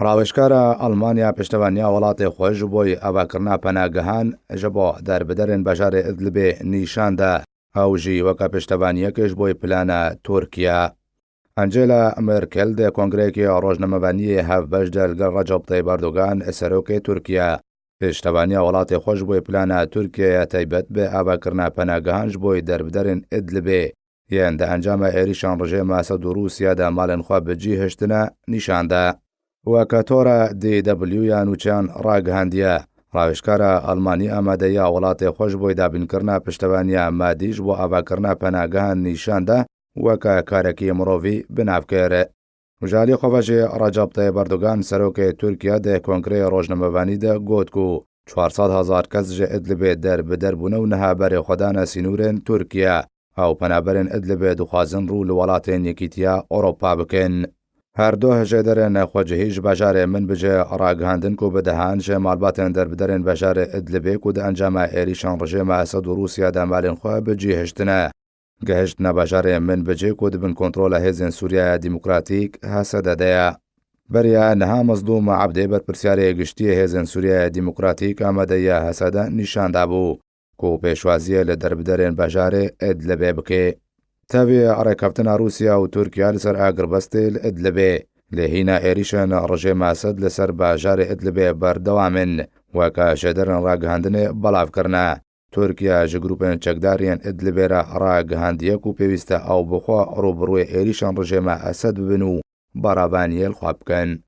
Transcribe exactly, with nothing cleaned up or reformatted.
Rawêjkara Almanya piştevaniya welatê xwe ji bo avakirina penagehan ji bo derbiderên bajarê Idlibê nîşan da. Ew jî weke piştevaniyekê ji bo plana Tirkiye. Angela Merkel di kongreyekê rojnamevaniyê hevbeş de li gel Recep Tayyip Erdogan, serokê Tirkiye, piştevaniya welatê xwe ji bo plana Tirkiyeyê taybet bi avakirina penagehan ji bo derbiderên Idlibê yên di encama êrîşan rejêma Esed û Rûsya de malên xwe bi cî hiştine nîşan da. Weke tora D W ya nûçeyan ragihandiye, rawêjkara Almanî amadeya welatê xwe ji bo dabînkirina piştevaniya madî ji bo avakirina penagehan nîşan da, weke karekî mirovî bi nav kir. Ji alî xwe ve jî Recep Tayyip Erdogan, serokê Tirkiye, di kongreyê rojnamevanî de got ku çar sed hezar kes ji Idlibê derbider bûne û niha berê xwe dane sînorên Tirkiye. Ew penaberên Idlibê dixwazin rû li welatên Yekîtiya Ewropa bikin. Her du hejêderên xwecihî ji bajarê Minbicê ragihandin ku bi dehan ji malbatên derbiderên bajarê Idlibê ku di encama êrîşan rejêma Esed û Rûsya de malên xwe bi cî hiştine, gihiştine bajarê Minbicê ku di bin kontrola Hêzên Sûriyeya Demokratîk, H S D, de ye. Beriya niha Mezlûm Ebdê, berpirsyarê giştî yê Hêzên Sûriyeya Demokratîk, amadeya H S D, nîşan dabû ku pêşwaziyê li derbiderên bajarê Idlibê bike. Tevî rêkeftina Rûsya û Tirkiye li ser agirbestê li Idlibê, lê hîna êrîşên rejêma Esed li ser bajarê Idlibê berdewam in, weke hejêderên ragihandinê belav kirine. Tirkiye ji grûpên çekdar yên Idlibê re ragihandiye ku pêwîst e ew bi xwe rûbirûyê êrîşên rejêma Esed bibin û baravaniyê li xwe bikin.